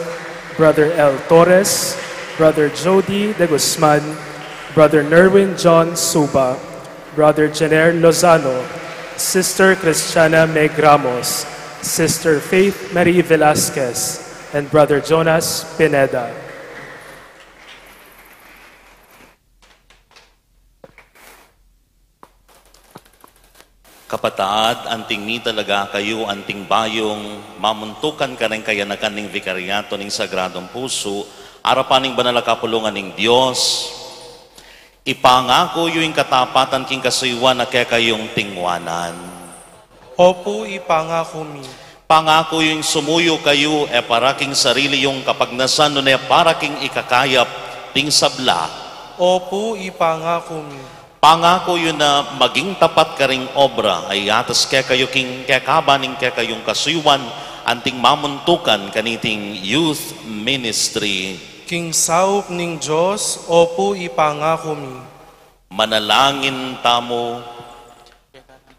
Brother L Torres, Brother Jody De Guzman, Brother Nerwin John Suba, Brother Jenner Lozano, Sister Christiana Meg Ramos, Sister Faith Marie Velasquez, and Brother Jonas Pineda. Kapatad, anting mitalaga kayu anting bayung mamuntukan kareng kayanakan ning Vikaryato ning Sagradong Pusu, arapan ning banal a kapulungan ning Dios. Ipangaku yu ing katapatan king kasuyuan a kekayung tingwanan. Opu, ipangaku mi. Pangaku yu ing sumuyu kayu, e para king sarili yung kapagnasan, nune para king ikakayap ding sabla. Opu, ipangaku mi. Pangaku yu na maging tapat karing obra a iatas kekayu king kekaban ning kekayung kasuyuan, anting mamuntukan kaniting youth ministry. King saup ning Dios, opu, ipangaku mi. Manalangin tamu.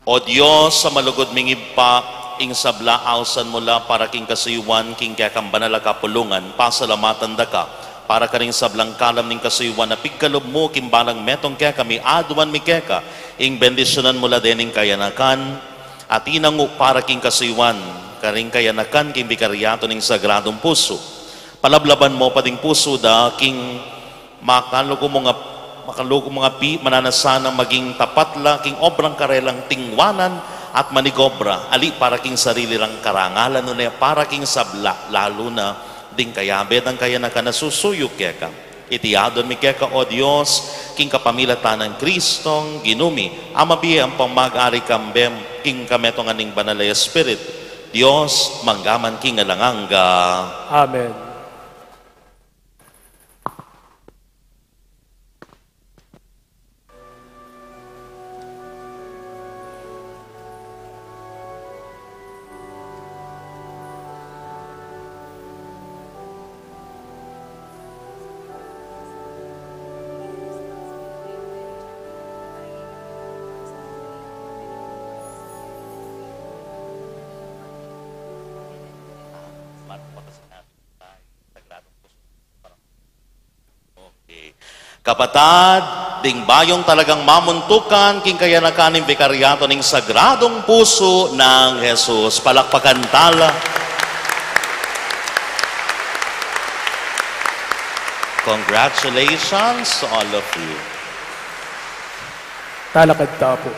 O Dios a malugud ming Ibpa, ing sabla ausan mu la para king kasuyuan king kekang banal a kapulungan, pasalamatan da ka. Para karing sablang kalam ning kasuyuan a pigkalub mu king balang metung kekami, aduan mi keka ing bendisyunan mu la dening kayanakan, at inangu para king kasuyuan karing kayanakan king Bikaryatu ning Sagradung Pusu. Palablaban mu pa ding pusu da king makaluku mung ap-, makaluku mung api, mananasa nang maging tapat la king obrang karelang tingwanan at manigobra, ali para king sarili rang karangalan, nune para king sabla, lalu na ding kayabe dang kayanakan a susuyu keka. Iti aduan mi keka, O Dios, king kapamilatan nang Kristong Ginu mi, a mabie ampong mag-ari kambe king kametungan ning Banal a Espiritu, Dios, mangga man king alang angga. Amen. Okay. Kapatad, ding bayung talagang mamuntukan king kayanakan ning Bikaryatu ning Sagradung Pusu nang Jesus. Palakpakan tala. Congratulations to all of you. Talakad ta pu.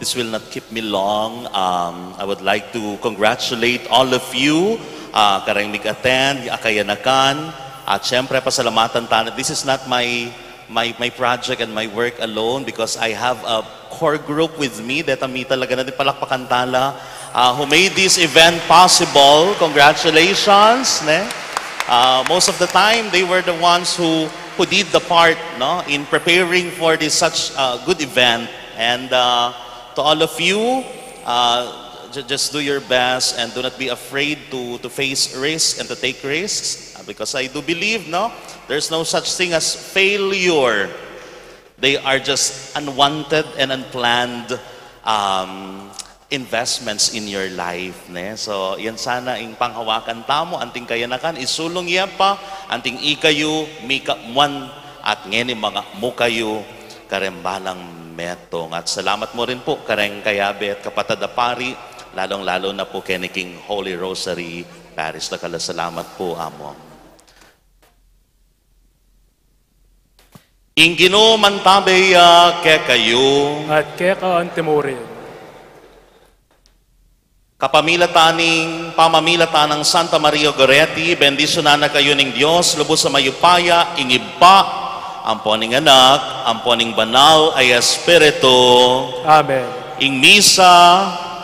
This will not keep me long. Um, I would like to congratulate all of you, uh, kareng mig-attend, a kayanakan. At syempre, pasalamatan tana. This is not my, my, my project and my work alone, because I have a core group with me. Deta mi talaga na din, palakpakan tala, uh, who made this event possible. Congratulations, ne? Uh, most of the time, they were the ones who, who did the part, no, in preparing for this such, uh, good event. And, uh, to all of you, uh, ju-, just do your best and do not be afraid to, to face risk and to take risks, uh, because I do believe, no, there's no such thing as failure. They are just unwanted and unplanned, um, investments in your life, ne? So, yan sana ing panghawakan tamu, anting kayanakan, isulung ya pa, anting ikayu, mika muan, at ngeni manga mukayu, kareng balang metung. At salamat mu rin pu, kareng kayabe at kapatad a pari, lalung-lalu na pu keni king Holy Rosary Parish. Dakal a salamat pu, Among. Ing Ginu mantabe ya kekayu. At keka antimurin. Kapamilatan ning, pamamilatan nang Santa Maria Goretti, bendisyunan na kayu ning Dios, lubus a mayupaya, ing Ibpa, ampo ning Anak, ampo ning Banal a Espiritu. Amen. Ing misa,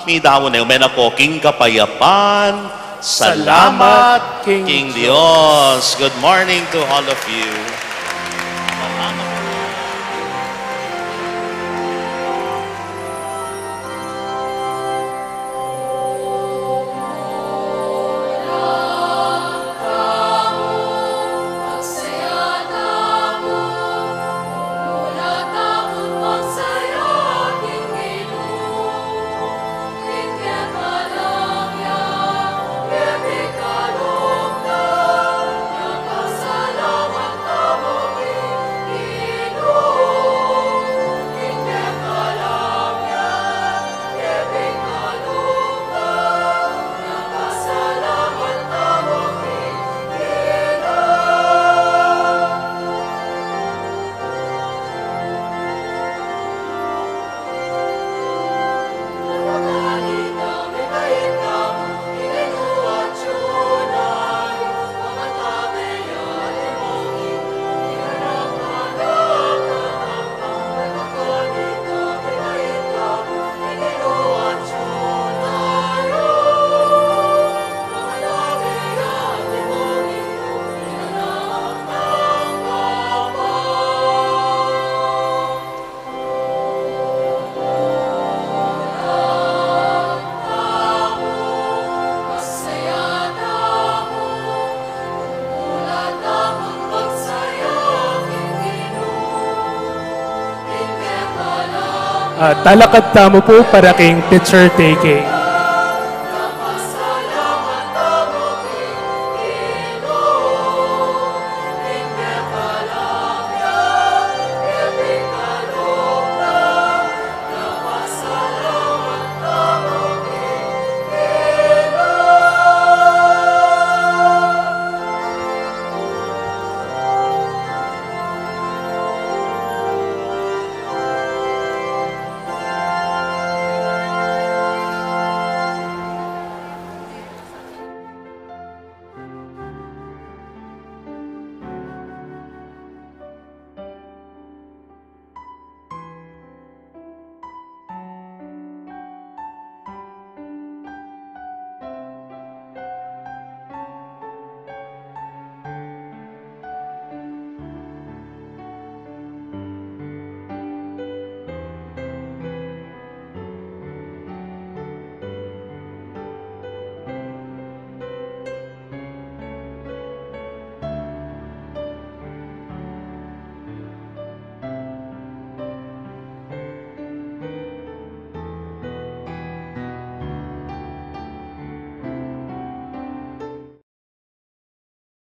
midaun ne, ume na ko king kapayapan. Salamat king Dios. Good morning to all of you. Ah, talakad tamu pu para king picture taking.